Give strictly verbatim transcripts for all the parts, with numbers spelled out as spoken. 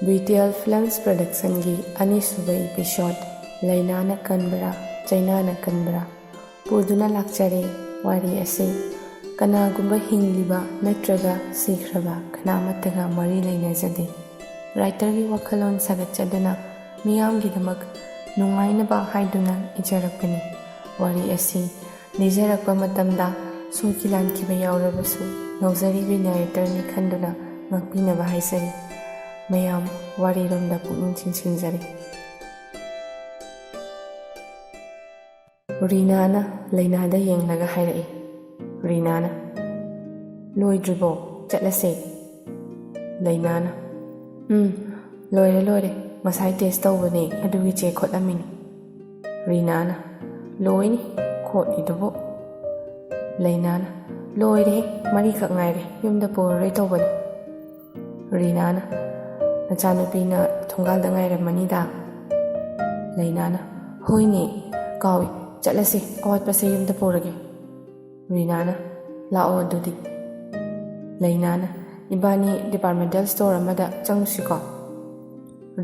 B T L Films Productionꯒꯤ ꯑꯅꯤꯁꯨꯕ episode, ꯂꯩꯅꯥꯅ ꯀꯟꯕ꯭ꯔꯥ, ꯆꯩꯅꯥꯅ ꯀꯟꯕ꯭ꯔꯥ, ꯄꯨꯗꯨꯅ ꯂꯥꯛꯆꯔꯦ꯫ ꯋꯥꯔꯤ ꯑꯁꯤ ꯀꯅꯥꯒꯨꯝꯕ ꯍꯤꯡꯂꯤꯕ ꯅꯠꯇ꯭ꯔꯒ ꯁꯤꯈ꯭ꯔꯕ ꯀꯅꯥꯃꯠꯇꯒ ꯃꯔꯤ ꯂꯩꯅꯖꯗꯦ꯫ Writerꯒꯤ ꯋꯥꯈꯜꯂꯣꯟ ꯁꯥꯒꯠꯆꯗꯨꯅ ꯃꯤꯌꯥꯝꯒꯤꯗꯃꯛ ꯅꯨꯡꯉꯥꯏꯅꯕ ꯍꯥꯏꯗꯨꯅ ꯏꯖꯔꯛꯄꯅꯤ꯫ ꯋꯥꯔꯤ ꯑꯁꯤ ꯂꯤꯖꯔꯛꯄ ꯃꯇꯝꯗ ꯁꯣꯏꯈꯤ ꯂꯥꯟꯈꯤꯕ ꯌꯥꯎꯔꯕꯁꯨ ꯂꯧꯖꯔꯤꯕꯤ narratorꯅꯤ ꯈꯟꯗꯨꯅ ꯉꯥꯛꯄꯤꯅꯕ ꯍꯥꯏꯖꯔꯤ꯫ ꯃꯌꯥꯝ ꯋꯥꯔꯤꯔꯣꯝꯗ ꯄꯨꯛꯅꯤꯡ ꯆꯤꯡꯁꯤꯟꯖꯔꯤ꯫ ꯔꯤꯅꯥꯅ ꯂꯩꯅꯥꯗ ꯌꯦꯡꯂꯒ ꯍꯥꯏꯔꯛꯏ꯫ ꯔꯤꯅꯥꯅ, "ꯂꯣꯏꯗ꯭ꯔꯤꯕꯣ? ꯆꯠꯂꯁꯦ?" ꯂꯩꯅꯥꯅ, "ꯎꯝ, ꯂꯣꯏꯔꯦ, ꯂꯣꯏꯔꯦ꯫ ꯉꯁꯥꯏ test ꯇꯧꯕꯅꯦ, ꯑꯗꯨꯒꯤ ꯆꯦ ꯈꯣꯠꯂꯝꯃꯤꯅꯤ꯫" ꯔꯤꯅꯥꯅ, "ꯂꯣꯏꯅꯤ ꯈꯣꯠꯂꯤꯗꯨꯕꯨ꯫" ꯂꯩꯅꯥꯅ, "ꯂꯣꯏꯔꯦꯍꯦ, ꯃꯔꯤꯈꯛ ꯉꯥꯏꯔꯦ, ꯌꯨꯝꯗ ꯄꯨꯔꯔꯣꯏ ꯇꯧꯕꯅꯤ꯫" ꯔꯤꯅꯥꯅ, "ꯅꯆꯥꯅꯨꯄꯤꯅ ꯊꯣꯡꯒꯥꯜꯗ ꯉꯥꯏꯔꯝꯃꯅꯤꯗ꯫" ꯂꯩꯅꯥꯅ, "ꯍꯣꯏꯅꯦ, ꯀꯥꯎꯏ, ꯆꯠꯂꯁꯤ, ꯑꯋꯥꯠꯄꯁꯦ ꯌꯨꯝꯗ ꯄꯨꯔꯒꯦ꯫" ꯔꯤꯅꯥꯅ, "ꯂꯥꯛꯑꯣ ꯑꯗꯨꯗꯤ꯫" ꯂꯩꯅꯥꯅ, "ꯏꯕꯥꯅꯤ departmental store ꯑꯃꯗ ꯆꯪꯉꯨꯁꯤꯀꯣ?"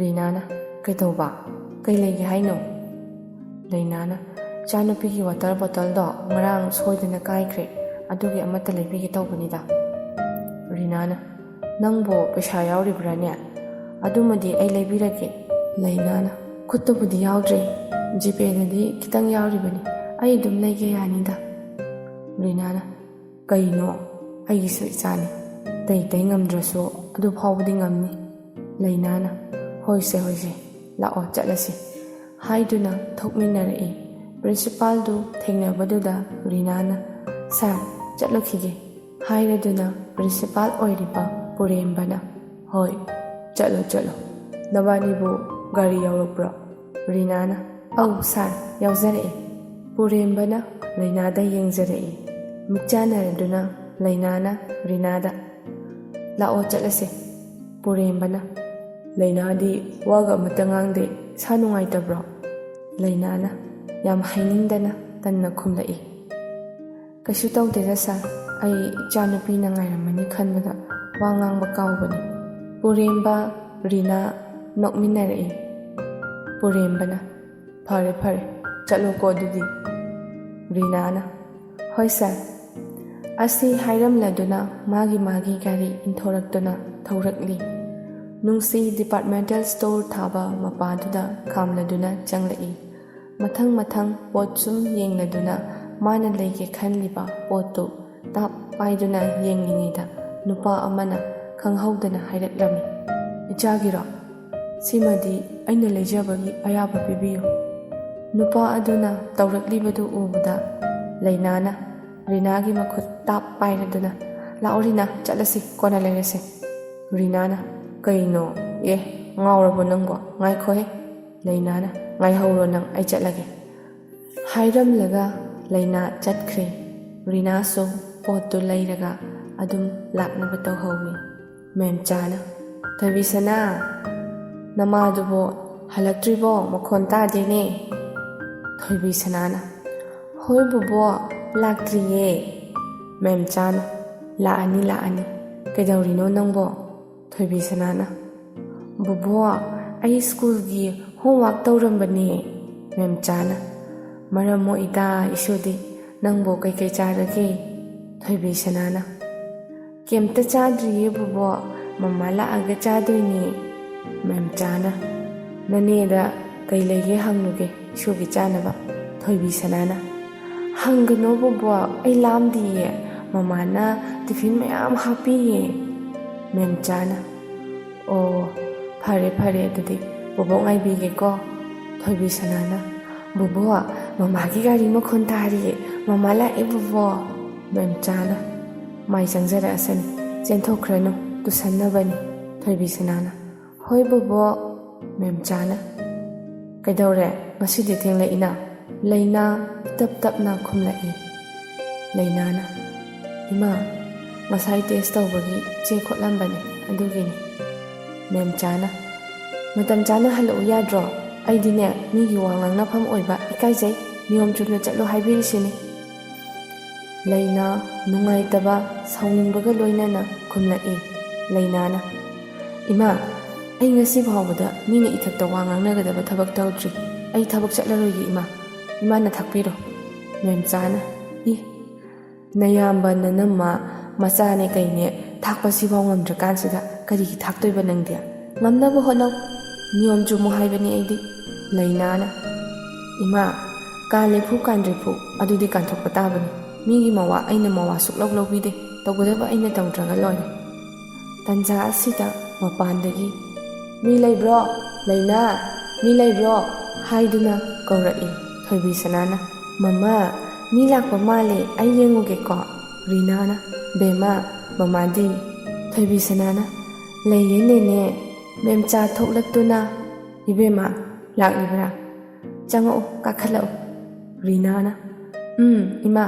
ꯔꯤꯅꯥꯅ, "ꯀꯩꯗꯧꯕ? ꯀꯩ ꯂꯩꯒꯦ ꯍꯥꯏꯅꯣ?" ꯂꯩꯅꯥꯅ, "ꯏꯆꯥꯅꯨꯄꯤꯒꯤ water bottleꯗꯣ ꯉꯔꯥꯡ ꯁꯣꯏꯗꯅ ꯀꯥꯏꯈ꯭ꯔꯦ, ꯑꯗꯨꯒꯤ ꯑꯃꯠꯇ ꯂꯩꯕꯤꯒꯦ ꯇꯧꯕꯅꯤꯗ꯫" ꯔꯤꯅꯥꯅ, "ꯅꯪꯕꯨ ꯄꯩꯁꯥ ꯌꯥꯎꯔꯤꯕ꯭ꯔꯥꯅꯦ? ꯑꯗꯨꯃꯗꯤ ꯑꯩ ꯂꯩꯕꯤꯔꯒꯦ꯫" ꯂꯩꯅꯥꯅ, "ꯈꯨꯠꯇꯕꯨꯗꯤ ꯌꯥꯎꯗ꯭ꯔꯦ, GPayꯗꯗꯤ ꯈꯤꯇꯪ ꯌꯥꯎꯔꯤꯕꯅꯤ, ꯑꯩ ꯑꯗꯨꯝ ꯂꯩꯒꯦ ꯌꯥꯅꯤꯗ꯫" ꯔꯤꯅꯥꯅ, "ꯀꯩꯅꯣ? ꯑꯩꯒꯤꯁꯨ ꯏꯆꯥꯅꯤ, ꯑꯇꯩ ꯑꯇꯩ ꯉꯝꯗ꯭ꯔꯁꯨ ꯑꯗꯨ ꯐꯥꯎꯕꯗꯤ ꯉꯝꯅꯤ꯫" ꯂꯩꯅꯥꯅ, "ꯍꯣꯏꯁꯦ, ꯍꯣꯏꯁꯦ, ꯂꯥꯛꯑꯣ ꯆꯠꯂꯁꯤ" ꯍꯥꯏꯗꯨꯅ ꯊꯣꯛꯃꯤꯟꯅꯔꯛꯏ꯫ Principalꯗꯨ ꯊꯦꯡꯅꯕꯗꯨꯗ ꯔꯤꯅꯥꯅ, "Sir, ꯆꯠꯂꯨꯈꯤꯒꯦ" ꯍꯥꯏꯔꯗꯨꯅ principal ꯑꯣꯏꯔꯤꯕ ꯄꯨꯔꯦꯝꯕꯅ, "ꯍꯣꯏ, ꯆꯠꯂꯣ, ꯆꯠꯂꯣ꯫ ꯅꯕꯥꯅꯤꯕꯨ ꯒꯥꯔꯤ ꯌꯥꯎꯔꯛꯄ꯭ꯔꯣ?" ꯔꯤꯅꯥꯅ, "ꯑꯧ sir, ꯌꯥꯎꯖꯔꯛꯏ꯫" ꯄꯨꯔꯦꯝꯕꯅ ꯂꯩꯅꯥꯗ ꯌꯦꯡꯖꯔꯛꯏ꯫ ꯃꯤꯠ ꯆꯥꯟꯅꯔꯗꯨꯅ ꯂꯩꯅꯥꯅ ꯔꯤꯅꯥꯗ, "ꯂꯥꯛꯑꯣ ꯆꯠꯂꯁꯦ꯫" ꯄꯨꯔꯦꯝꯕꯅ, "ꯂꯩꯅꯥꯗꯤ ꯋꯥꯒ ꯑꯃꯠꯇ ꯉꯥꯡꯗꯦ, ꯏꯁꯥ ꯅꯨꯡꯉꯥꯏꯇꯕ꯭ꯔꯣ?" ꯂꯩꯅꯥꯅ ꯌꯥꯝ ꯍꯥꯏꯅꯤꯡꯗꯅ ꯇꯟꯅ ꯈꯨꯝꯂꯛꯏ꯫ "ꯀꯩꯁꯨ ꯇꯧꯗꯦꯗ sir, ꯑꯩ ꯏꯆꯥꯅꯨꯄꯤꯅ ꯉꯥꯏꯔꯝꯃꯅꯤ ꯈꯟꯕꯗ ꯋꯥ ꯉꯥꯡꯕ ꯀꯥꯎꯕꯅꯤ꯫" ꯄꯨꯔꯦꯝꯕ ꯔꯤꯅꯥ ꯅꯣꯛꯃꯤꯟꯅꯔꯛꯏ꯫ ꯄꯨꯔꯦꯝꯕꯅ, "ꯐꯔꯦ ꯐꯔꯦ, ꯆꯠꯂꯣꯀꯣ ꯑꯗꯨꯗꯤ꯫" ꯔꯤꯅꯥꯅ, "ꯍꯣꯏ ꯁꯥꯔ꯫" ꯑꯁꯤ ꯍꯥꯏꯔꯝꯂꯗꯨꯅ ꯃꯥꯒꯤ ꯃꯥꯒꯤ ꯒꯥꯔꯤ ꯏꯟꯊꯣꯔꯛꯇꯨꯅ ꯊꯧꯔꯛꯂꯤ꯫ ꯅꯨꯡꯁꯤ ꯗꯤꯄꯥꯔꯠꯃꯦꯟꯇꯦꯜ ꯁ꯭ꯇꯣꯔ ꯊꯥꯕ ꯃꯄꯥꯗꯨꯗ ꯈꯥꯝꯂꯗꯨꯅ ꯆꯪꯂꯛꯏ꯫ ꯃꯊꯪ ꯃꯊꯪ ꯄꯣꯠ ꯁꯨꯝ ꯌꯦꯡꯂꯗꯨꯅ ꯃꯥꯅ ꯂꯩꯒꯦ ꯈꯜꯂꯤꯕ ꯄꯣꯠꯇꯨ ꯇꯥꯞ ꯄꯥꯏꯗꯨꯅ ꯌꯦꯡꯂꯤꯉꯩꯗ ꯅꯨꯄꯥ ꯑꯃꯅ ꯈꯪꯍꯧꯗꯅ ꯍꯥꯏꯔꯛꯂꯝꯃꯤ, "ꯏꯆꯥꯒꯤꯔꯣ? ꯁꯤꯃꯗꯤ ꯑꯩꯅ ꯂꯩꯖꯕꯒꯤ ꯑꯌꯥꯕ ꯄꯤꯕꯤꯌꯨ꯫" ꯅꯨꯄꯥ ꯑꯗꯨꯅ ꯇꯧꯔꯛꯂꯤꯕꯗꯨ ꯎꯕꯗ ꯂꯩꯅꯥꯅ ꯔꯤꯅꯥꯒꯤ ꯃꯈꯨꯠ ꯇꯥꯞ ꯄꯥꯏꯔꯗꯨꯅ, "ꯂꯥꯛꯑꯣ ꯔꯤꯅꯥ, ꯆꯠꯂꯁꯤ, ꯀꯣꯟꯅ ꯂꯩꯔꯁꯤ꯫" ꯔꯤꯅꯥꯅ, "ꯀꯩꯅꯣ? ꯑꯦ, ꯉꯥꯎꯔꯕꯣ ꯅꯪꯕꯣ? ꯉꯥꯏꯈꯣꯍꯦ꯫" ꯂꯩꯅꯥꯅ, "ꯉꯥꯏꯍꯧꯔꯣ ꯅꯪ, ꯑꯩ ꯆꯠꯂꯒꯦ꯫" ꯍꯥꯏꯔꯝꯂꯒ ꯂꯩꯅꯥ ꯆꯠꯈ꯭ꯔꯦ꯫ ꯔꯤꯅꯥꯁꯨ ꯄꯣꯠꯇꯨ ꯂꯩꯔꯒ ꯑꯗꯨꯝ ꯂꯥꯛꯅꯕ ꯇꯧꯍꯧꯏ꯫ ꯃꯦꯝꯆꯥꯅ, "ꯊꯣꯏꯕꯤꯁꯅꯥ, ꯅꯃꯥꯗꯨꯕꯨ ꯍꯜꯂꯛꯇ꯭ꯔꯤꯕꯣ? ꯃꯈꯣꯟ ꯇꯥꯗꯦꯅꯦ꯫" ꯊꯣꯏꯕꯤꯁꯅꯥꯅ, "ꯍꯣꯏ ꯕꯣꯕꯣ, ꯂꯥꯛꯇ꯭ꯔꯤꯌꯦ꯫" ꯃꯦꯝꯆꯥꯅ, "ꯂꯥꯛꯑꯅꯤ, ꯂꯥꯛꯑꯅꯤ꯫ ꯀꯩꯗꯧꯔꯤꯅꯣ ꯅꯪꯕꯣ?" ꯊꯣꯏꯕꯤꯁꯅꯥꯅ, "ꯕꯣꯕꯣ, ꯑꯩ ꯁ꯭ꯀꯨꯜꯒꯤ ꯍꯣꯝꯋꯥꯔꯛ ꯇꯧꯔꯝꯕꯅꯦ꯫" ꯃꯦꯝꯆꯥꯅ, "ꯃꯔꯝ ꯃꯣꯛꯏꯗ ꯏꯁꯨꯗꯤ, ꯅꯪꯕꯨ ꯀꯩꯀꯩ ꯆꯥꯔꯒꯦ?" ꯊꯣꯏꯕꯤꯁꯅꯥꯅ, "ꯀꯩꯝꯇ ꯆꯥꯗ꯭ꯔꯤꯌꯦ ꯕꯣꯕꯣ, ꯃꯃꯥ ꯂꯥꯛꯑꯒ ꯆꯥꯗꯣꯏꯅꯦ꯫" ꯃꯦꯝꯆꯥꯅ, "ꯅꯅꯦꯗ ꯀꯩ ꯂꯩꯒꯦ ꯍꯪꯂꯨꯒꯦ ꯏꯁꯨꯒꯤ ꯆꯥꯅꯕ꯫" ꯊꯣꯏꯕꯤꯁꯅꯥꯅ, "ꯍꯪꯒꯅꯣ ꯕꯣꯕꯣ, ꯑꯩ ꯂꯥꯝꯗꯤꯌꯦ, ꯃꯃꯥꯅ ꯇꯤꯐꯤꯟ ꯃꯌꯥꯝ ꯍꯥꯞꯄꯤꯌꯦ꯫" ꯃꯦꯝꯆꯥꯅ, "ꯑꯣ, ꯐꯔꯦ ꯐꯔꯦ, ꯑꯗꯨꯗꯤ ꯕꯣꯕꯣꯛ ꯉꯥꯏꯕꯤꯒꯦꯀꯣ꯫" ꯊꯣꯏꯕꯤꯁꯅꯥꯅ, "ꯕꯣꯕꯣ, ꯃꯃꯥꯒꯤ ꯒꯥꯔꯤ ꯃꯈꯣꯟ ꯇꯥꯔꯤꯌꯦ, ꯃꯃꯥ ꯂꯥꯛꯑꯦ ꯕꯣꯕꯣ꯫" ꯃꯦꯝꯆꯥꯅ, "ꯃꯥꯏ ꯆꯪꯖꯔꯛꯑꯁꯅꯤ, ꯆꯦꯟꯊꯣꯛꯈ꯭ꯔꯅꯨ, ꯇꯨꯁꯟꯅꯕꯅꯤ꯫" ꯊꯣꯏꯕꯤꯁꯅꯥꯅ, "ꯍꯣꯏ ꯕꯣꯕꯣꯛ꯫" ꯃꯦꯝꯆꯥꯅ, "ꯀꯩꯗꯧꯔꯦ? ꯉꯁꯤꯗꯤ ꯊꯦꯡꯂꯛꯏꯅ?" ꯂꯩꯅꯥ ꯇꯞ ꯇꯞꯅ ꯈꯨꯝꯂꯛꯏ꯫ ꯂꯩꯅꯥꯅ, "ꯏꯃꯥ, ꯉꯁꯥꯏ ꯇꯦꯁ ꯇꯧꯕꯒꯤ ꯆꯦ ꯈꯣꯠꯂꯝꯕꯅꯦ, ꯑꯗꯨꯒꯤꯅꯤ꯫" ꯃꯦꯝꯆꯥꯅ, "ꯃꯇꯝ ꯆꯥꯅ ꯍꯜꯂꯛꯎ ꯌꯥꯗ꯭ꯔꯣ? ꯑꯩꯗꯤꯅꯦ, ꯃꯤꯒꯤ ꯋꯥ ꯉꯥꯡꯅꯐꯝ ꯑꯣꯏꯕ ꯏꯀꯥꯏꯖꯩ, ꯅꯤꯌꯣꯝ ꯆꯨꯝꯅ ꯆꯠꯂꯨ ꯍꯥꯏꯕꯤꯔꯤꯁꯤꯅꯤ꯫" ꯂꯩꯅꯥ ꯅꯨꯡꯉꯥꯏꯇꯕ, ꯁꯥꯎꯅꯤꯡꯕꯒ ꯂꯣꯏꯅꯅ ꯈꯨꯝꯂꯛꯏ꯫ ꯂꯩꯅꯥꯅ, "ꯏꯃꯥ, ꯑꯩ ꯉꯁꯤ ꯐꯥꯎꯕꯗ ꯃꯤꯅ ꯏꯊꯛꯇ ꯋꯥ ꯉꯥꯡꯅꯒꯗꯕ ꯊꯕꯛ ꯇꯧꯗ꯭ꯔꯤ꯫ ꯑꯩ ꯊꯕꯛ ꯆꯠꯂꯔꯣꯏꯒꯦ, ꯏꯃꯥ꯫ ꯏꯃꯥꯅ ꯊꯥꯛꯄꯤꯔꯣ꯫ ꯃꯦꯝꯆꯥꯅ, ꯏ, ꯅꯌꯥꯝꯕ ꯅꯅꯝꯃ ꯃꯆꯥꯅꯦ ꯀꯩꯅꯦ ꯊꯥꯛꯄꯁꯤꯐꯥꯎ ꯉꯝꯗ꯭ꯔꯀꯥꯟꯁꯤꯗ ꯀꯔꯤꯒꯤ ꯊꯥꯛꯇꯣꯏꯕ ꯅꯪꯗꯤ? ꯉꯝꯅꯕ ꯍꯣꯠꯅꯧ꯫ ꯅꯤꯌꯣꯝ ꯆꯨꯝꯃꯨ ꯍꯥꯏꯕꯅꯤ ꯑꯩꯗꯤ꯫ ꯂꯩꯅꯥꯅ, ꯏꯃꯥ, ꯀꯥꯟꯂꯦꯐꯨ ꯀꯥꯟꯗ꯭ꯔꯦꯐꯨ ꯑꯗꯨꯗꯤ ꯀꯥꯟꯊꯣꯛꯄ ꯇꯥꯕꯅꯤ꯫ ꯃꯤꯒꯤ ꯃꯋꯥ ꯑꯩꯅ ꯃꯋꯥ ꯁꯨꯛꯂꯧ ꯂꯧꯕꯤꯗꯦ꯫ ꯇꯧꯒꯗꯕ ꯑꯩꯅ ꯇꯧꯗ꯭ꯔꯒ ꯂꯣꯏꯔꯦ꯫ ꯇꯟꯖꯥ ꯑꯁꯤꯗ ꯃꯄꯥꯟꯗꯒꯤ, "ꯃꯤ ꯂꯩꯕ꯭ꯔꯣ? ꯂꯩꯅꯥ, ꯃꯤ ꯂꯩꯕ꯭ꯔꯣ?" ꯍꯥꯏꯗꯨꯅ ꯀꯧꯔꯛꯏ꯫ ꯊꯣꯏꯕꯤ ꯁꯅꯥꯅ, "ꯃꯃꯥ, ꯃꯤ ꯂꯥꯛꯄ ꯃꯥꯜꯂꯦ, ꯑꯩ ꯌꯦꯡꯉꯨꯒꯦꯀꯣ"꯫ ꯔꯤꯅꯥꯅ, "ꯕꯦꯝꯃ, ꯃꯃꯥꯗꯤ?" ꯊꯣꯏꯕꯤ ꯁꯅꯥꯅ, "ꯂꯩꯌꯦ ꯅꯦꯅꯦ, ꯃꯦꯝꯆꯥ ꯊꯣꯛꯂꯛꯇꯨꯅ"꯫ "ꯏꯕꯦꯝꯃ, ꯂꯥꯛꯂꯤꯕ꯭ꯔꯥ? ꯆꯪꯉꯛꯎ, ꯀꯥꯈꯠꯂꯛꯎ"꯫ ꯔꯤꯅꯥꯅ, "ꯎꯝ, ꯏꯃꯥ,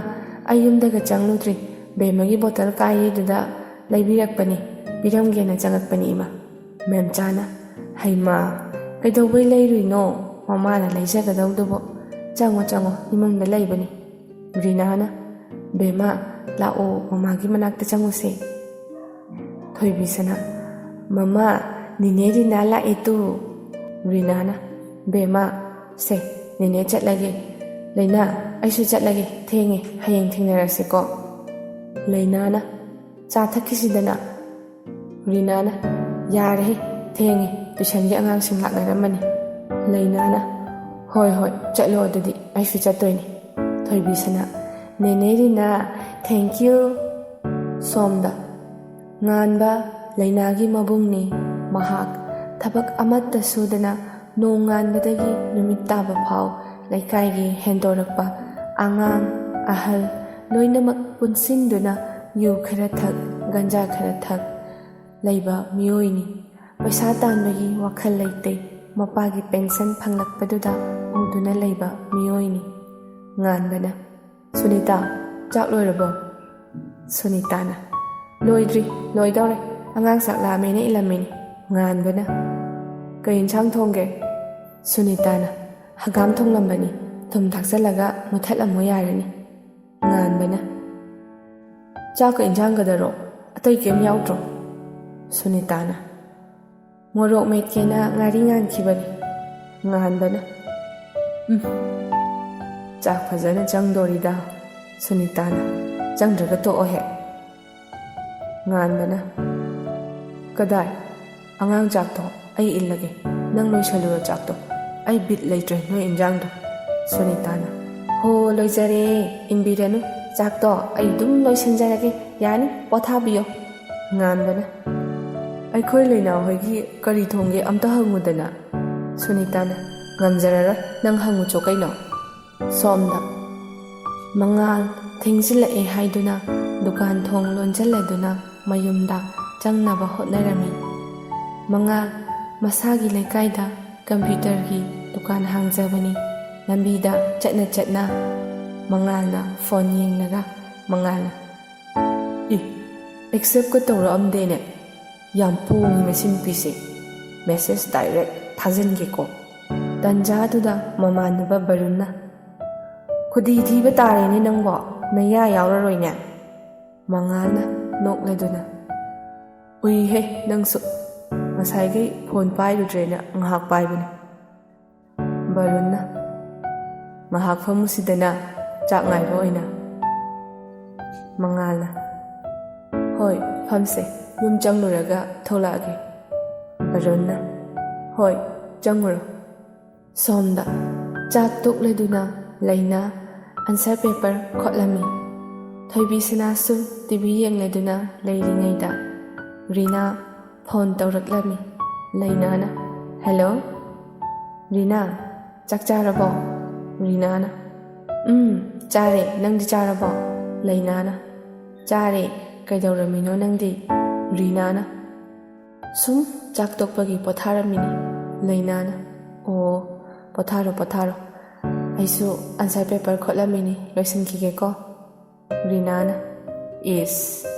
ꯑꯩ ꯌꯨꯝꯗꯒ ꯆꯪꯂꯨꯗ꯭ꯔꯤ꯫ ꯕꯦꯝꯃꯒꯤ ꯕꯣꯇꯜ ꯀꯥꯏꯔꯤꯗꯨꯗ ꯂꯩꯕꯤꯔꯛꯄꯅꯤ, ꯄꯤꯔꯝꯒꯦꯅ ꯆꯪꯉꯛꯄꯅꯤ, ꯏꯃꯥ"꯫ ꯃꯦꯝꯆꯥꯅ, "ꯍꯩꯃꯥ, ꯀꯩꯗꯧꯕꯩ ꯂꯩꯔꯨꯏꯅꯣ? ꯃꯃꯥꯅ ꯂꯩꯖꯒꯗꯧꯗꯨꯕꯨ꯫ ꯆꯪꯉꯣ, ꯆꯪꯉꯣ, ꯏꯃꯨꯡꯗ ꯂꯩꯕꯅꯤ"꯫ ꯔꯤꯅꯥꯅ, "ꯕꯦꯝꯃ, ꯂꯥꯛꯑꯣ, ꯃꯃꯥꯒꯤ ꯃꯅꯥꯛꯇ ꯆꯪꯉꯨꯁꯦ"꯫ ꯊꯣꯏꯕꯤꯁꯅꯥ, "ꯃꯃꯥ, ꯅꯦꯅꯦ ꯔꯤꯅꯥ ꯂꯥꯛꯑꯦ ꯇꯨ"꯫ ꯔꯤꯅꯥꯅ, "ꯕꯦꯝꯃ, ꯁꯦ, ꯅꯦꯅꯦ ꯆꯠꯂꯒꯦ꯫ ꯂꯩꯅꯥ, ꯑꯩꯁꯨ ꯆꯠꯂꯒꯦ, ꯊꯦꯡꯉꯦ, ꯍꯌꯦꯡ ꯊꯦꯡꯅꯔꯁꯤꯀꯣ"꯫ ꯂꯩꯅꯥꯅ, "ꯆꯥ ꯊꯛꯈꯤꯁꯤꯗꯅ"꯫ ꯔꯤꯅꯥꯅ, "ꯌꯥꯔꯦꯍꯦ, ꯊꯦꯡꯉꯦ, ꯇꯨꯏꯁꯟꯒꯤ ꯑꯉꯥꯡꯁꯤꯡ ꯂꯥꯛꯅꯔꯝꯃꯅꯤ"꯫ ꯂꯩꯅꯥꯅ, "ꯍꯣꯏ, ꯍꯣꯏ, ꯆꯠꯂꯣ ꯑꯗꯨꯗꯤ, ꯑꯩꯁꯨ ꯆꯠꯇꯣꯏꯅꯤ"꯫ ꯊꯣꯏꯕꯤꯁꯅꯥ, "ꯅꯦꯅꯦ ꯔꯤꯅꯥ, thank you"꯫ ꯁꯣꯝꯗ ꯉꯥꯟꯕ ꯂꯩꯅꯥꯒꯤ ꯃꯕꯨꯡꯅꯤ꯫ ꯃꯍꯥꯛ ꯊꯕꯛ ꯑꯃꯠꯇ ꯁꯨꯗꯅ ꯅꯣꯡꯉꯥꯟꯕꯗꯒꯤ ꯅꯨꯃꯤꯠ ꯇꯥꯕ ꯐꯥꯎ ꯂꯩꯀꯥꯏꯒꯤ ꯍꯦꯟꯗꯣꯔꯛꯄ ꯑꯉꯥꯡ, ꯑꯍꯜ ꯂꯣꯏꯅꯃꯛ ꯄꯨꯟꯁꯤꯟꯗꯨꯅ ꯌꯨ ꯈꯔ ꯊꯛ, ꯒꯟꯖꯥ ꯈꯔ ꯊꯛ ꯂꯩꯕ ꯃꯤꯑꯣꯏꯅꯤ꯫ ꯄꯩꯁꯥ ꯇꯥꯟꯕꯒꯤ ꯋꯥꯈꯜ ꯂꯩꯇꯦ꯫ ꯃꯄꯥꯒꯤ ꯄꯦꯟꯁꯟ ꯐꯪꯂꯛꯄꯗꯨꯗ ꯎꯗꯨꯅ ꯂꯩꯕ ꯃꯤꯑꯣꯏꯅꯤ꯫ ꯉꯥꯟꯕꯅ, "ꯁꯨꯅꯤꯇꯥ, ꯆꯥꯛ ꯂꯣꯏꯔꯕꯣ?" ꯁꯨꯅꯤꯇꯥꯅ, "ꯂꯣꯏꯗ꯭ꯔꯤ, ꯂꯣꯏꯗꯧꯔꯦ꯫ ꯑꯉꯥꯡ ꯆꯥꯛ ꯂꯥꯝꯃꯦꯅ ꯏꯜꯂꯝꯃꯤꯅꯤ"꯫ ꯉꯥꯟꯕꯅ, "ꯀꯩ ꯏꯟꯁꯥꯡ ꯊꯣꯡꯒꯦ?" ꯁꯨꯅꯤꯇꯥꯅ, "ꯍꯪꯒꯥꯝ ꯊꯣꯡꯂꯝꯕꯅꯤ, ꯊꯨꯝ ꯊꯥꯛꯆꯜꯂꯒ ꯃꯨꯊꯠꯂꯝꯃꯣ ꯌꯥꯔꯅꯤ"꯫ ꯉꯥꯟꯕꯅ, "ꯆꯥꯛꯀ ꯏꯟꯁꯥꯡꯒꯗꯔꯣ? ꯑꯇꯩ ꯀꯩꯝ ꯌꯥꯎꯗ꯭ꯔꯣ?" ꯁꯨꯅꯤꯇꯥꯅ, "ꯃꯣꯔꯣꯛ ꯃꯦꯠꯀꯦꯅ ꯉꯥꯔꯤ ꯉꯥꯟꯈꯤꯕꯅꯤ"꯫ ꯉꯥꯟꯕꯅ, "ꯎꯝ, ꯆꯥꯛ ꯐꯖꯅ ꯆꯪꯗꯣꯔꯤꯗ, ꯁꯨꯅꯤꯇꯥꯅ꯫ ꯆꯪꯗ꯭ꯔꯒ ꯇꯣꯛꯑꯣꯍꯦ"꯫ ꯉꯥꯟꯕꯅ, "ꯀꯗꯥꯏ? ꯑꯉꯥꯡ ꯆꯥꯛꯇꯣ ꯑꯩ ꯏꯜꯂꯒꯦ, ꯅꯪ ꯂꯣꯏꯁꯜꯂꯨꯔꯣ ꯆꯥꯛꯇꯣ꯫ ꯑꯩ ꯕꯤꯠ ꯂꯩꯇ꯭ꯔꯦ ꯅꯣꯏ ꯏꯟꯖꯥꯡꯗꯣ"꯫ ꯁꯨꯅꯤꯇꯥꯅ, "ꯍꯣ, ꯂꯣꯏꯖꯔꯦ, ꯏꯟꯕꯤꯔꯅꯨ꯫ ꯆꯥꯛꯇꯣ ꯑꯩ ꯑꯗꯨꯝ ꯂꯣꯏꯁꯤꯟꯖꯔꯒꯦ, ꯌꯥꯅꯤ, ꯄꯣꯊꯥꯕꯤꯌꯣ"꯫ ꯉꯥꯟꯕꯅ, "ꯑꯩꯈꯣꯏ ꯂꯩꯅꯥ ꯍꯣꯏꯒꯤ ꯀꯔꯤ ꯊꯣꯡꯒꯦ ꯑꯝꯇ ꯍꯪꯉꯨꯗꯅ"꯫ ꯁꯨꯅꯤꯇꯥꯅ, "ꯉꯝꯖꯔꯔꯣꯏ, ꯅꯪ ꯍꯪꯉꯨꯆꯣ ꯀꯩꯅꯣ"꯫ ꯁꯣꯝꯗ, ꯃꯉꯥꯜ ꯊꯦꯡꯖꯤꯜꯂꯛꯑꯦ ꯍꯥꯏꯗꯨꯅ ꯗꯨꯀꯥꯟ ꯊꯣꯡ ꯂꯣꯟꯖꯜꯂꯗꯨꯅ ꯃꯌꯨꯝꯗ ꯆꯪꯅꯕ ꯍꯣꯠꯅꯔꯝꯃꯤ꯫ ꯃꯉꯥꯜ ꯃꯁꯥꯒꯤ ꯂꯩꯀꯥꯏꯗ ꯀꯝꯄ꯭ꯌꯨꯇꯔꯒꯤ ꯗꯨꯀꯥꯟ ꯍꯥꯡꯖꯕꯅꯤ꯫ ꯂꯝꯕꯤꯗ ꯆꯠꯅ ꯆꯠꯅ ꯃꯉꯥꯜꯅ ꯐꯣꯟ ꯌꯦꯡꯂꯒ ꯃꯉꯥꯜꯅ, "ꯏ, ꯑꯦꯛꯁꯦꯞꯀ ꯇꯧꯔꯛꯑꯝꯗꯦꯅꯦ꯫ ꯌꯥꯝ ꯄꯣꯡꯉꯤ ꯃꯁꯤ ꯅꯨꯄꯤꯁꯦ꯫ Message direct ꯊꯥꯖꯤꯟꯒꯦꯀꯣ"꯫ ꯇꯟꯖꯥꯗꯨꯗ ꯃꯃꯥꯟꯅꯕ ꯕꯔꯨꯟꯅ, "ꯈꯨꯗꯤ ꯊꯤꯕ ꯇꯥꯔꯦꯅꯦ ꯅꯪꯕꯣ, ꯅꯌꯥ ꯌꯥꯎꯔꯔꯣꯏꯅꯦ"꯫ ꯃꯉꯥꯜꯅ ꯅꯣꯛꯂꯗꯨꯅ, "ꯎꯏꯍꯦ ꯅꯪꯁꯨ, ꯉꯁꯥꯏꯈꯩ ꯐꯣꯟ ꯄꯥꯏꯔꯨꯗ꯭ꯔꯦꯅ ꯉꯥꯏꯍꯥꯛ ꯄꯥꯏꯕꯅꯤ"꯫ ꯕꯔꯨꯟꯅ, "ꯉꯥꯏꯍꯥꯛ ꯐꯝꯃꯨꯁꯤꯗꯅ, ꯆꯥꯛ ꯉꯥꯏꯕ ꯑꯣꯏꯅ"꯫ ꯃꯉꯥꯜꯅ, "ꯍꯣꯏ, ꯐꯝꯁꯦ, ꯌꯨꯝ ꯆꯪꯂꯨꯔꯒ ꯊꯣꯛꯂꯛꯑꯒꯦ"꯫ ꯕꯔꯨꯟꯅ, "ꯍꯣꯏ, ꯆꯪꯉꯨꯔꯣ"꯫ ꯁꯣꯝꯗ, ꯆꯥꯛ ꯇꯣꯛꯂꯗꯨꯅ ꯂꯩꯅꯥ ꯑꯟꯁꯔ ꯄꯦꯄꯔ ꯈꯣꯠꯂꯝꯃꯤ꯫ ꯊꯣꯏꯕꯤꯁꯅꯥꯁꯨ ꯇꯤ ꯚꯤ ꯌꯦꯡꯂꯗꯨꯅ ꯂꯩꯔꯤꯉꯩꯗ ꯔꯤꯅꯥ ꯐꯣꯟ ꯇꯧꯔꯛꯂꯝꯃꯤ꯫ ꯂꯩꯅꯥꯅ, "ꯍꯦꯜꯂꯣ, ꯔꯤꯅꯥ, ꯆꯥꯛ ꯆꯥꯔꯕꯣ?" ꯔꯤꯅꯥꯅ, "ꯎꯝ, ꯆꯥꯔꯦ, ꯅꯪꯗꯤ ꯆꯥꯔꯕꯣ?" ꯂꯩꯅꯥꯅ, "ꯆꯥꯔꯦ, ꯀꯩꯗꯧꯔꯝꯃꯤꯅꯣ ꯅꯪꯗꯤ?" ꯔꯤꯅꯥꯅ, "ꯁꯨꯝ ꯆꯥꯛ ꯇꯣꯛꯄꯒꯤ ꯄꯣꯊꯥꯔꯝꯃꯤꯅꯤ"꯫ ꯂꯩꯅꯥꯅ, "ꯑꯣ, ꯄꯣꯊꯥꯔꯣ, ꯄꯣꯊꯥꯔꯣ꯫ ꯑꯩꯁꯨ ꯑꯟꯁꯔ ꯄꯦꯄꯔ ꯈꯣꯠꯂꯝꯃꯤꯅꯤ, ꯂꯣꯏꯁꯤꯟꯈꯤꯒꯦꯀꯣ"꯫ ꯔꯤꯅꯥꯅ, "ꯏꯁ,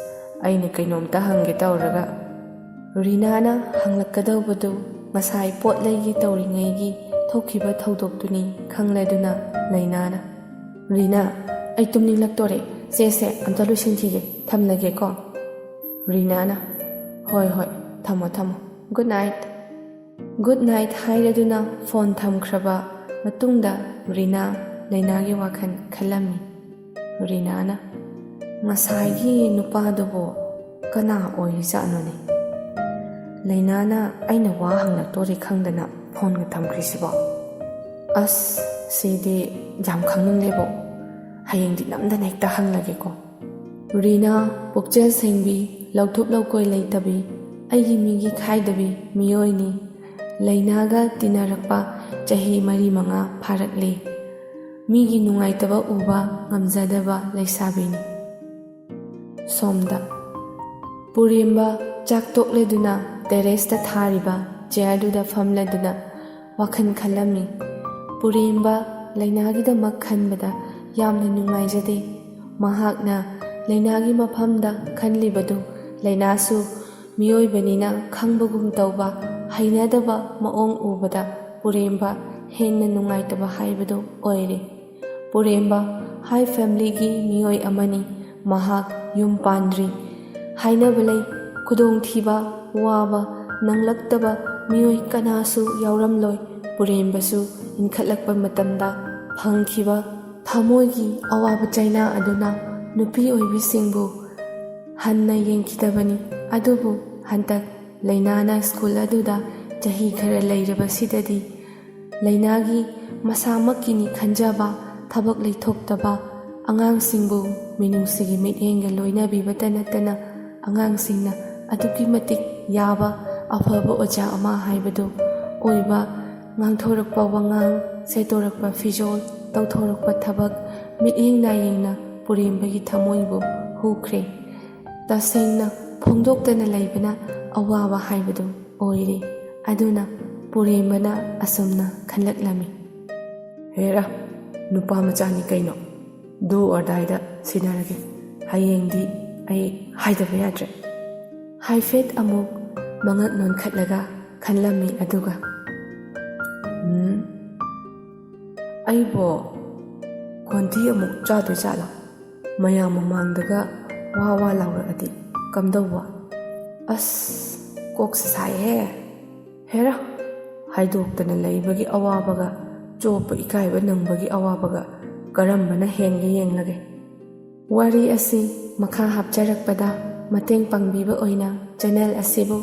ꯑꯩꯅ ꯀꯩꯅꯣꯝꯇ ꯍꯪꯒꯦ ꯇꯧꯔꯒ"꯫ ꯔꯤꯅꯥꯅ ꯍꯪꯂꯛꯀꯗꯧꯕꯗꯨ ꯉꯁꯥꯏ ꯄꯣꯠ ꯂꯩꯒꯦ ꯇꯧꯔꯤꯉꯩꯒꯤ ꯊꯣꯛꯈꯤꯕ ꯊꯧꯗꯣꯛꯇꯨꯅꯤ ꯈꯪꯂꯗꯨꯅ ꯂꯩꯅꯥꯅ, "ꯔꯤꯅꯥ, ꯑꯩ ꯇꯨꯝꯅꯤꯡꯂꯛꯇꯣꯔꯦ, ꯆꯦꯁꯦ ꯑꯝꯇ ꯂꯣꯏꯁꯤꯟꯈꯤꯒꯦ, ꯊꯝꯂꯒꯦꯀꯣ"꯫ ꯔꯤꯅꯥꯅ, "ꯍꯣꯏ, ꯍꯣꯏ, ꯊꯝꯃꯣ, ꯊꯝꯃꯣ, ꯒꯨꯗ ꯅꯥꯏꯠ"꯫ ꯒꯨꯗ ꯅꯥꯏꯠ ꯍꯥꯏꯔꯗꯨꯅ ꯐꯣꯟ ꯊꯝꯈ꯭ꯔꯕ ꯃꯇꯨꯡꯗ ꯔꯤꯅꯥ ꯂꯩꯅꯥꯒꯤ ꯋꯥꯈꯜ ꯈꯜꯂꯝꯃꯤ꯫ ꯔꯤꯅꯥꯅ, "ꯉꯁꯥꯏꯒꯤ ꯅꯨꯄꯥꯗꯨꯕꯨ ꯀꯅꯥ ꯑꯣꯏꯔꯤꯖꯥꯠꯅꯣꯅꯦ? ꯂꯩꯅꯥꯅ ꯑꯩꯅ ꯋꯥ ꯍꯪꯂꯛꯇꯣꯔꯦ ꯈꯪꯗꯅ ꯐꯣꯟꯒ ꯊꯝꯈ꯭ꯔꯤꯁꯤꯕꯣ? ꯑꯁ, ꯁꯤꯗꯤ ꯌꯥꯝ ꯈꯪꯅꯤꯡꯂꯦꯕꯣ꯫ ꯍꯌꯦꯡꯗꯤ ꯅꯝꯗꯅ ꯍꯦꯛꯇ ꯍꯪꯂꯒꯦꯀꯣ꯫" ꯔꯤꯅꯥ ꯄꯨꯛꯆꯦꯜ ꯁꯦꯡꯕꯤ, ꯂꯧꯊꯣꯛ ꯂꯧꯀꯣꯏ ꯂꯩꯇꯕꯤ, ꯑꯩꯒꯤ ꯃꯤꯒꯤ ꯈꯥꯏꯗꯕꯤ ꯃꯤꯑꯣꯏꯅꯤ꯫ ꯂꯩꯅꯥꯒ ꯇꯤꯟꯅꯔꯛꯄ ꯆꯍꯤ ꯃꯔꯤ ꯃꯉꯥ ꯐꯥꯔꯛꯂꯦ꯫ ꯃꯤꯒꯤ ꯅꯨꯡꯉꯥꯏꯇꯕ ꯎꯕ ꯉꯝꯖꯗꯕ ꯂꯩꯁꯥꯕꯤꯅꯤ꯫ ꯁꯣꯝꯗ ꯄꯨꯔꯦꯝꯕ ꯆꯥꯛ ꯇꯣꯛꯂꯗꯨꯅ ꯇꯦꯔꯦꯁꯇ ꯊꯥꯔꯤꯕ ꯆꯤꯌꯔꯗꯨꯗ ꯐꯝꯂꯗꯨꯅ ꯋꯥꯈꯜ ꯈꯜꯂꯝꯃꯤ꯫ ꯄꯨꯔꯦꯝꯕ ꯂꯩꯅꯥꯒꯤꯗꯃꯛ ꯈꯟꯕꯗ ꯌꯥꯝꯅ ꯅꯨꯡꯉꯥꯏꯖꯗꯦ꯫ ꯃꯍꯥꯛꯅ ꯂꯩꯅꯥꯒꯤ ꯃꯐꯝꯗ ꯈꯜꯂꯤꯕꯗꯨ ꯂꯩꯅꯥꯁꯨ ꯃꯤꯑꯣꯏꯕꯅꯤꯅ ꯈꯪꯕꯒꯨꯝ ꯇꯧꯕ, ꯍꯩꯅꯗꯕ ꯃꯑꯣꯡ ꯎꯕꯗ ꯄꯨꯔꯦꯝꯕ ꯍꯦꯟꯅ ꯅꯨꯡꯉꯥꯏꯇꯕ ꯍꯥꯏꯕꯗꯨ ꯑꯣꯏꯔꯦ꯫ ꯄꯨꯔꯦꯝꯕ ꯍꯥꯏ ꯐꯦꯃꯤꯂꯤꯒꯤ ꯃꯤꯑꯣꯏ ꯑꯃꯅꯤ꯫ ꯃꯍꯥꯛ ꯌꯨꯝ ꯄꯥꯟꯗ꯭ꯔꯤ꯫ ꯍꯥꯏꯅꯕ ꯂꯩ, ꯈꯨꯗꯣꯡꯊꯤꯕ, ꯋꯥꯕ ꯅꯪꯂꯛꯇꯕ ꯃꯤꯑꯣꯏ ꯀꯅꯥꯁꯨ ꯌꯥꯎꯔꯝꯂꯣꯏ꯫ ꯄꯨꯔꯦꯝꯕꯁꯨ ꯏꯟꯈꯠꯂꯛꯄ ꯃꯇꯝꯗ ꯐꯪꯈꯤꯕ ꯊꯃꯣꯏꯒꯤ ꯑꯋꯥꯕ ꯆꯩꯅꯥ ꯑꯗꯨꯅ ꯅꯨꯄꯤ ꯑꯣꯏꯕꯤꯁꯤꯡꯕꯨ ꯍꯟꯅ ꯌꯦꯡꯈꯤꯗꯕꯅꯤ꯫ ꯑꯗꯨꯕꯨ ꯍꯟꯗꯛ ꯂꯩꯅꯥꯅ ꯁ꯭ꯀꯨꯜ ꯑꯗꯨꯗ ꯆꯍꯤ ꯈꯔ ꯂꯩꯔꯕꯁꯤꯗꯗꯤ ꯂꯩꯅꯥꯒꯤ ꯃꯁꯥꯃꯛꯀꯤꯅꯤ ꯈꯟꯖꯕ, ꯊꯕꯛ ꯂꯩꯊꯣꯛꯇꯕ ꯑꯉꯥꯡꯁꯤꯡꯕꯨ ꯃꯤꯅꯨꯡꯁꯤꯒꯤ ꯃꯤꯠꯌꯦꯡꯒ ꯂꯣꯏꯅꯕꯤꯕꯇ ꯅꯠꯇꯅ ꯑꯉꯥꯡꯁꯤꯡꯅ ꯑꯗꯨꯛꯀꯤ ꯃꯇꯤꯛ ꯌꯥꯕ ꯑꯐꯕ ꯑꯣꯖꯥ ꯑꯃ ꯍꯥꯏꯕꯗꯨ ꯑꯣꯏꯕ, ꯉꯥꯡꯊꯣꯔꯛꯄ ꯋꯥꯉꯥꯡ, ꯁꯦꯠꯇꯣꯔꯛꯄ ꯐꯤꯖꯣꯜ, ꯇꯧꯊꯣꯔꯛꯄ ꯊꯕꯛ, ꯃꯤꯠꯌꯦꯡ ꯅꯥꯌꯦꯡꯅ ꯄꯨꯔꯦꯝꯕꯒꯤ ꯊꯃꯣꯏꯕꯨ ꯍꯨꯈ꯭ꯔꯦ꯫ ꯇꯁꯦꯡꯅ ꯐꯣꯡꯗꯣꯛꯇꯅ ꯂꯩꯕꯅ ꯑꯋꯥꯕ ꯍꯥꯏꯕꯗꯨ ꯑꯣꯏꯔꯦ꯫ ꯑꯗꯨꯅ ꯄꯨꯔꯦꯝꯕꯅ ꯑꯁꯨꯝꯅ ꯈꯜꯂꯛꯂꯝꯃꯤ, "ꯍꯦꯔꯥ, ꯅꯨꯄꯥ ꯃꯆꯥꯅꯤ ꯀꯩꯅꯣ, do or dieꯗ ꯁꯤꯟꯅꯔꯒꯦ꯫ ꯍꯌꯦꯡꯗꯤ ꯑꯩ ꯍꯥꯏꯗꯕ ꯌꯥꯗ꯭ꯔꯦ"꯫ ꯍꯥꯏꯐꯦꯠ ꯑꯃꯨꯛ ꯃꯉꯛ ꯅꯣꯟꯈꯠꯂꯒ ꯈꯜꯂꯝꯃꯤ꯫ ꯑꯗꯨꯒ, "ꯎꯝ, ꯑꯩꯕꯣ ꯈꯣꯟꯊꯤ ꯑꯃꯨꯛ ꯆꯥꯗꯣꯏ ꯖꯥꯠꯂꯣ? ꯃꯌꯥꯝ ꯃꯃꯥꯡꯗꯒ ꯋꯥ ꯋꯥ ꯂꯥꯎꯔꯛꯑꯗꯤ ꯀꯝꯗꯧꯕ? ꯑꯁ, ꯀꯣꯛꯁꯦ ꯁꯥꯏꯍꯦ꯫ ꯍꯦꯔꯥ, ꯍꯥꯏꯗꯣꯛꯇꯅ ꯂꯩꯕꯒꯤ ꯑꯋꯥꯕꯒ ꯆꯣꯞꯄ ꯏꯀꯥꯏꯕ ꯅꯪꯕꯒꯤ ꯑꯋꯥꯕꯒ ꯀꯔꯝꯕꯅ ꯍꯦꯟꯒꯦ ꯌꯦꯡꯂꯒꯦ꯫ ꯋꯥꯔꯤ ꯑꯁꯤ ꯃꯈꯥ ꯍꯥꯞꯆꯔꯛꯄꯗ ꯃꯇꯦꯡ ꯄꯥꯡꯕꯤꯕ ꯑꯣꯏꯅ channel ꯑꯁꯤꯕꯨ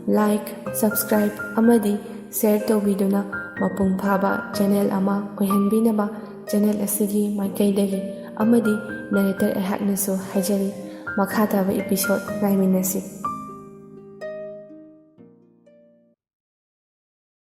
like, subscribe ꯑꯃꯗꯤ share ꯇꯧꯕꯤꯗꯨꯅ ꯃꯄꯨꯡ ꯐꯥꯕ channel ꯑꯃ ꯑꯣꯏꯍꯟꯕꯤꯅꯕ channel ꯑꯁꯤꯒꯤ ꯃꯥꯏꯀꯩꯗꯒꯤ ꯑꯃꯗꯤ narrator ꯑꯩꯍꯥꯛꯅꯁꯨ ꯍꯥꯏꯖꯔꯤ꯫ ꯃꯈꯥ ꯇꯥꯕ episode ꯉꯥꯏꯃꯤꯟꯅꯁꯤ꯫